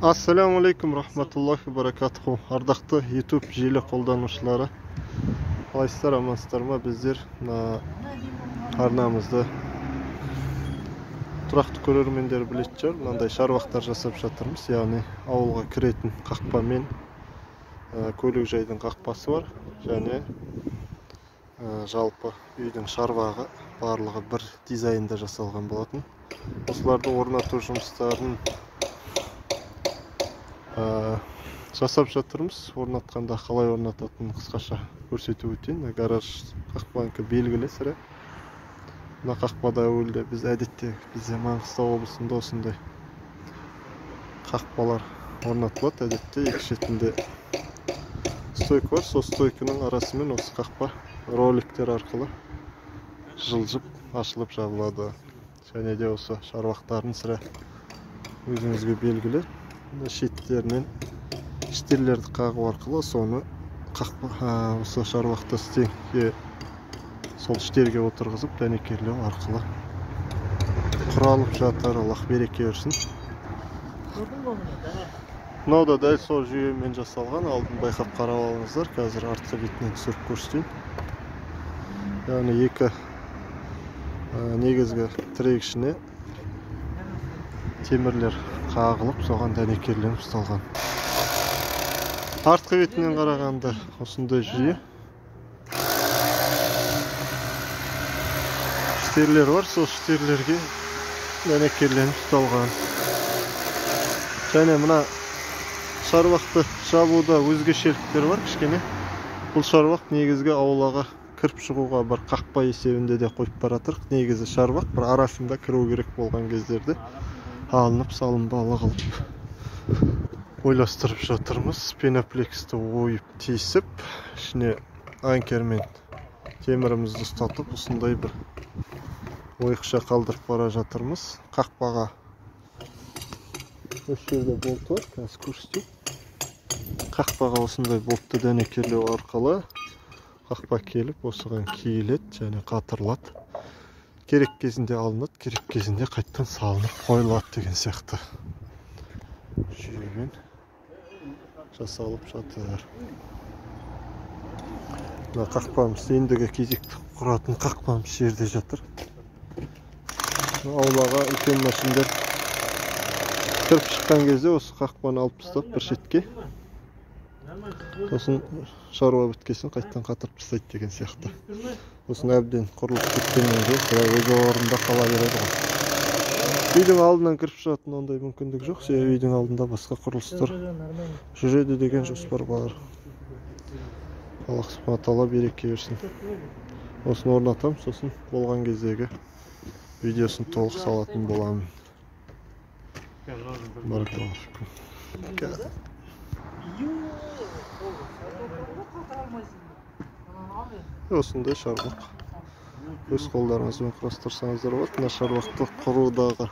Ассаламу алейкум рахматуллахи баракатуху. Ардақты YouTube желі қолданушылары, қалайсыздар, амансыздар ма? Біздер арнамызды тұрақты көрермендер білетін шығар, мынандай шаруақтар жасап жатырмыз. Яғни ауылға кіретін қақпа мен көлік жайдың қақпасы бар, және жалпы үйдің шарбағы барлығы бір дизайнда жасалған болатын. Осыларды орнату жұмыстарын жасап жатырмыз. Орнатқанда қалай орнататынын қысқаша көрсетіп өтейін. Гараж қақпанікі белгілі сірә. Мына қақпада әуелде біз әдетте бізде Маңғыстау облысында осындай қақпалар орнатылады. Әдетте екі шетінде стойка бар, сол стойканың арасымен осы қақпа роликтер арқылы жылжып ашылып жабылады. Және де осы шаруақтарын сірә өзіңізге белгілі шеттерінен штирлерді қағу арқылы соны қақпа, осы шаруақты стенге, сол штерге отырғызып дәнекерлеу арқылы құралып жатыр. Аллах береке берсін. Мынау да дәл сол жүйемен жасалған. Алдын байқап қарап алыңыздар. Қазір артқы бетінен түсіріп көрсетейін. Яғни екі негізгі тірек ішіне темірлер қағылып, соған дәнекерленіп ұсталған. Артқы бетінен қарағанда осындай жүйе. Штирлер бар, сол штирлерге дәнекерленіп ұсталған. Және мына шаруақты жабуда өзгешеліктер бар кішкене. Бұл шаруақ негізгі аулаға кіріп шығуға бір қақпа есебінде де қойып баратырық. Негізі шаруақ бір арасында кіру керек болған кездерде алынып салынбалы қылып ойластырып жатырмыз. Пеноплексті ойып тесіп, ішіне анкермен темірімізді ұстатып, осындай бір ойықша қалдырып бара жатырмыз. Қақпаға осы жерде болт бар, қазір көрсетейін. Қақпаға осындай болтты дәнекерлеу арқылы қақпа келіп осыған киіледі және қатырылады. Керек кезінде алынады, керек кезінде қайттан салынып қойылады деген сияқты жүйемен жасалып жатыр. Мына қақпамыз ендігі кезекті құратын қақпамыз жерде жатыр. Аулаға үлкен машиндер кіріп шыққан кезде осы қақпаны алып тастап бір шетке, сосын шаруа біткесін қайттан қатырып тастайды деген сияқты. Сосын әбден құрылыс біткеннен кейін өз орнында қала береді ғой. Үйдің алдынан кіріп шығатын ондай мүмкіндік жоқ, себебі үйдің алдында басқа құрылыстар жүреді деген жоспар бар. Аллах субхана тағала береке берсін. Осыны орнатамын, сосын болған кездегі видеосын толық салатын боламын. Баракаллаху фикум. Осындай шаруақ өз қолдарыңызбен құрастырсаңыздар болады. Мына шаруақты құрудағы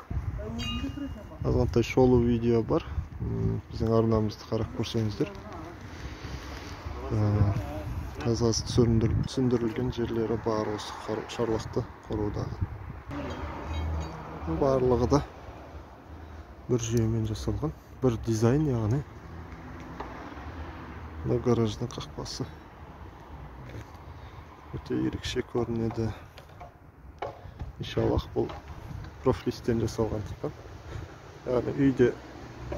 азғантай шолу видео бар. Біздің арнамызды қарап көрсеңіздер, аз-аз түсіндірілген жерлері бар осы шаруақты құрудағы. Барлығы да бір жүйемен жасалған, бір дизайн, яғни мына гараждың қақпасы өте ерекше көрінеді. Иншаллах бұл профлисттен жасалғандықтан, яғни үйде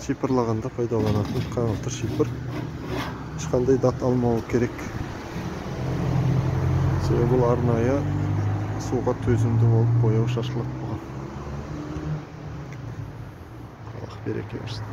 шипырлағанда пайдаланатын қаңылтыр шипыр, ешқандай дат алмауы керек. Себебі бұл арнайы суға төзімді болып бояу шашылады бұған. Аллах береке берсін.